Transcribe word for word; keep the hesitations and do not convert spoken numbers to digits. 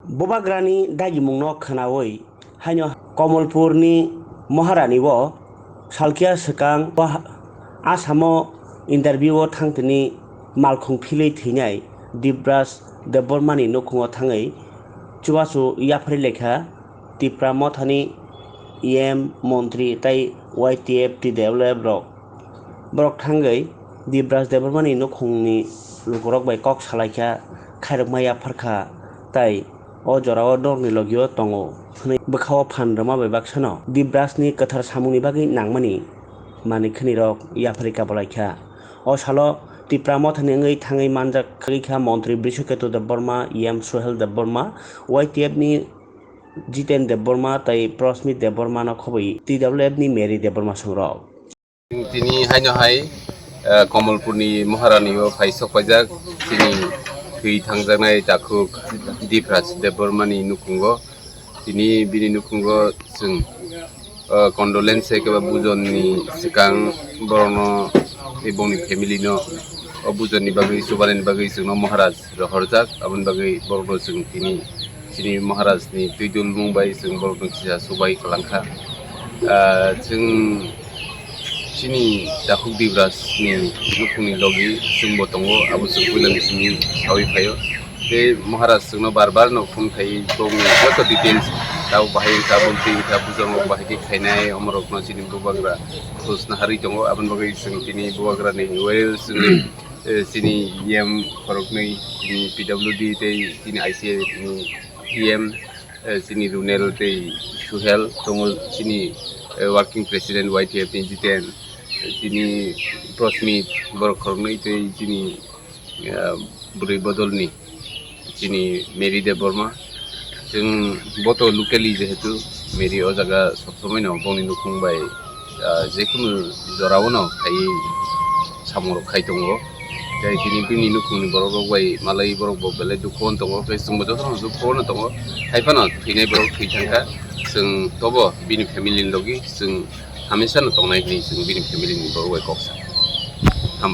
Bubagrani dagimungno khwnawi haino Komolpurni Maharani o salkya swkang o ha-, Asamo interview o thangtini malkhung philwi thwinai Dibraj Debbarmani nukhungo thangwi chubachu yapharwi lekha Tipra Mothani E M, montri tei Y T F T W F rok. Borok thangwi Dibraj Debbarmani nukhungni lukurok bai kok salaikha, khairokma yapharkha tei o jorao norokni logio tongo hwnwi bwkhao phan rwma bai baksano Dibrajni kwthar samungni bagwi nangmani manwi khwnirok yapharwi kabalaikha. O salo Tipra Mothani wngwi thangwi manjak kha montri Brishaketu Debbarma, E M Suhel Debbarma, Y T F ni Jiten Debbarma tei Prosmit Debbarmano khobwi T W F ni Mary Debbarma songrok. Tini haino hai, eh, Komolpurni Maharani o phai sok paijak chini thwi thangjaknai takhuk Dipraj Debbarmani nukhungo. Tini bini nukhungo chwng, eh, condolence hai khe ba bujonni swkang borokno tei bongni family no o bujonni bagwi, chubanani bagwi chwngno Maharaj rohorjak, aboni bagwi borokno chwng tini chini Maharajni twi dulmung bai chwng borokno kisa chubai kwlangkha. Ah, chwng chini takhuk Dibrajni nukhungni logi chwngbo tongo, abo chwng puilani simi saui phaio. Tei Maharaj chwngno bar bar no phone khai bongni joto details, tabuk bahai wngkha, bumtwi wngkha, bujamo bahai khe khainai, omorokno chini bubagra khosna harwi tongo, aboni bagwi chwng tini bubagrani well chwngwi, eh, chini E M khoroknwi, chini P W D tei chini I C A ni E M, eh, chini Runel tei Suhel tongo, chini, eh, working president Y T F ni Jiten, eh, chini Prosmit, borok khoroknwi tei chini, eh, bwrwi bodolni chini Mary Debbarma. Chwng bo to locally jehetu Mary o jaga sob somoi no bongni nukhung bai, ah, jekunu jorao no khai samung rok khai tongo. Tei tini bini nukhungni borok rok bai malai borok bo belai dukhu on tongo, tei chwngbo jotono dukhu ono tongo. Hai phano thwinai borok thwi thangkha, chwng tobo bini family ni logi chwng hamisa no tongnai hinwi chwng bini family ni borok bai kok sa.